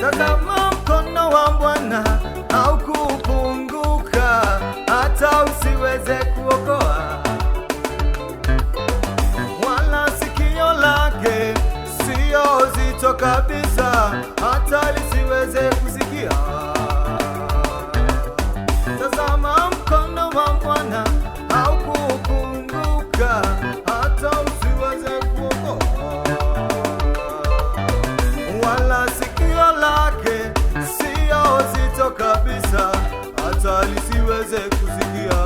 Tazama mkono wa Bwana haukupunguka hata usiweze kuokoa, wala sikio lake sio zito kabisa hata lisiweze kusikia. Tazama mkono wa Bwana haukupunguka hata usiweze kuokoa, wala sikio lake sio zito kabisa hata lisiweze kusikia.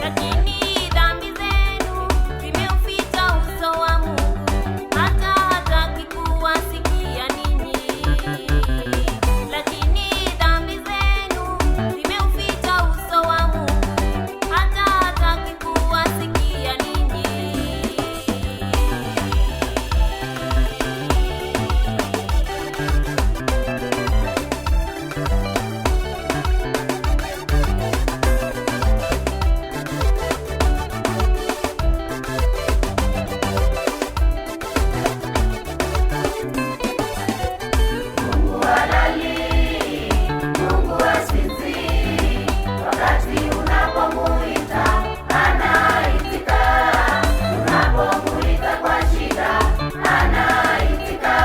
Lakini dhambi zenu zimeuficha uso wa Mungu, hata hataki kuwasikia ninyi. Lakini dhambi zenu zimeuficha uso wa Mungu, hata hataki kuwasikia ninyi. Mungu halali, Mungu hasinzii, wakati unapomuita anaitika, unapomuita kwa shida anaitika,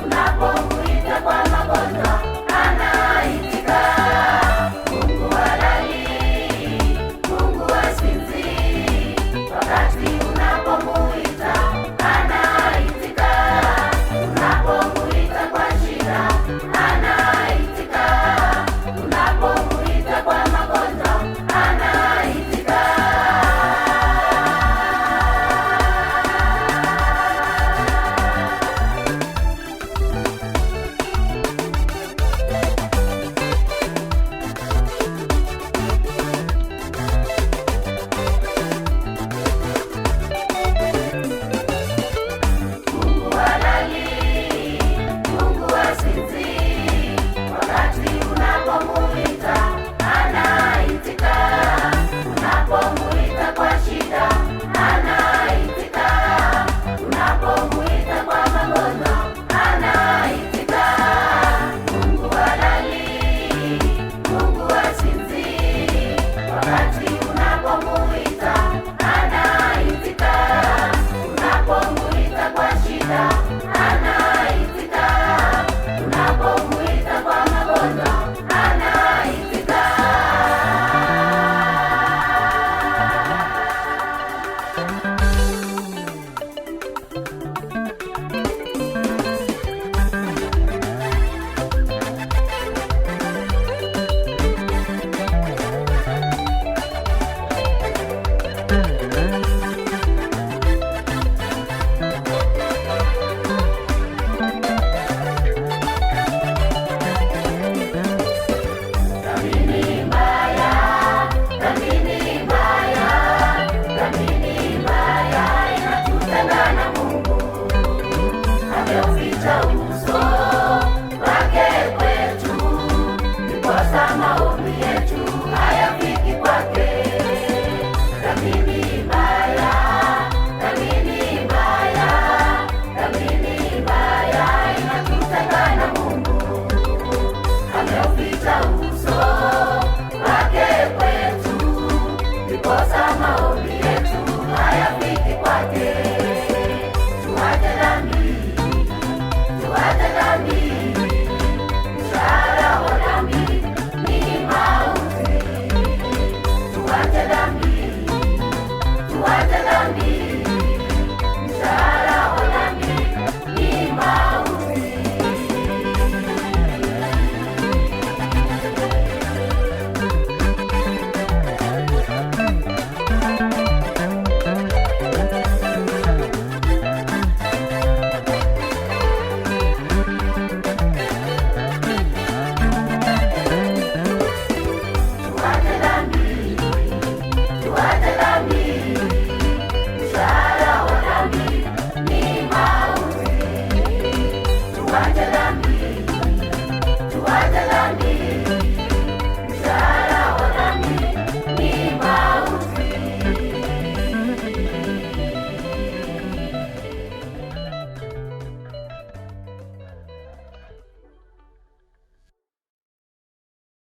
unapomuita kwa magonjwa anaitika. Mungu halali, Mungu hasinzii, wakati unapomuita anaitika, unapomuita kwa shida anaitika, unapomuita kwa magonjwa anaitika. Mungu halali, Mungu hasinzii, wakati unapomuita anaitika, unapomuita kwa shida anaitika, unapomuita kwa magonjwa anaitika. Mungu halali, Mungu hasinzii, wakati unapomuita anaitika, unapomuita kwa shida anaitika, unapomuita kwa magonjwa anaitika. Dhambi ni mbaya, dhambi ni mbaya, dhambi ni mbaya, inatutenga na Mungu. Ameuficha uso wake kwetu, ndiposa maombi yetu hayafiki kwake. Dhambi ni mbaya, dhambi ni mbaya, dhambi ni mbaya, inatutenga na Mungu. Ameuficha uso wake kwetu, ndiposa maombi